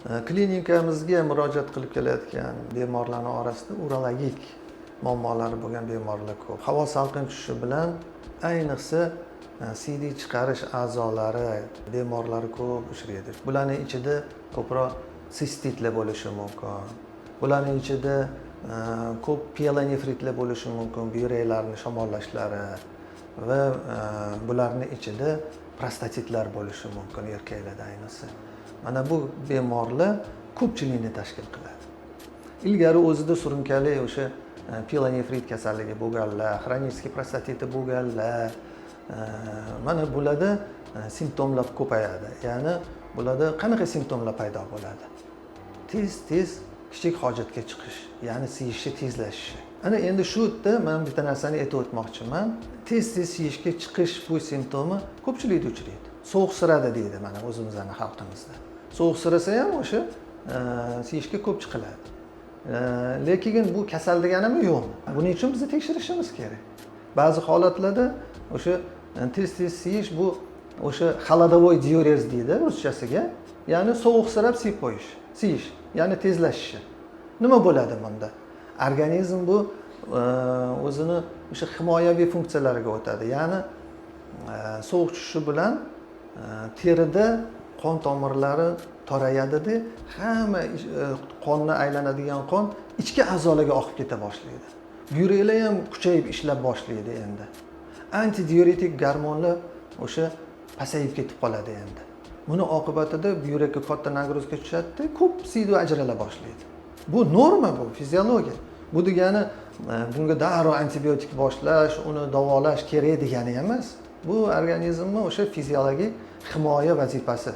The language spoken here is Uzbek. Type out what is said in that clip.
Klinikamizga murojaat qilib kelayotgan bemorlarni orasida urologik muammolari bo'lgan bemorlar ko'p. Havo salqin tushishi bilan, ayniqsa, siydik chiqarish a'zolari bemorlari ko'p uchraydi. Bularning ichida ko'proq sistitlar bo'lishi mumkin, bularning ichida ko'p pielonefritlar bo'lishi mumkin, buyraklarni shamollashlari va bularni ichida prostatitlar bo'lishi mumkin erkaklarda ayniqsa. Mana bu bemorlar ko'pchilikni tashkil qiladi. Ilgari o'zida surunkali o'sha pielonefrit kasalligi bo'lganlar, хронический prostatiti bo'lganlar, mana bularda simptomlar ko'payadi. Ya'ni bularda qanaqa simptomlar paydo bo'ladi? Tez tez kichik hojatga chiqish, ya'ni siyishni tezlashishi. Ana endi shu yerda man bitta narsani aytib o'tmoqchiman. Tez tez siyishga chiqish, bu simptomi ko'pchilikda uchraydi. Sovuqsiradi deydi mana o'zimizni xalqimizda. Sovuqsirasa ham o'sha siyishga ko'p chiqiladi. Lekin bu kasal deganimi, yo'qmi? Buning uchun biz tekshirishimiz kerak. Ba'zi holatlarda o'sha tez tez siyish, bu o'sha холодовой диурез deydi ruschasiga, ya'ni sovuqsirab siyib qo'yish, siyish, ya'ni tezlashishi. Nima bo'ladi bunda? Organizm bu o'zini o'sha himoyaviy funksiyalariga o'tadi, ya'ni sovuq tushishi bilan terida qon tomirlari torayadida, hamma qonni aylanadigan qon ichki a'zolarga oqib keta boshlaydi, buyraklar ham kuchayib ishlab boshlaydi. Endi antidiuretik gormonlar o'sha pasayib ketib qoladi. Endi buni oqibatida buyrakka katta нагрузка tushadida, ko'p siydik ajrala boshlaydi. Bu norma, bu fiziologiya. Bu degani bunga darrov antibiotik boshlash, uni davolash kerak degani emas. Bu organizmni o'sha fiziologik himoya vazifasi.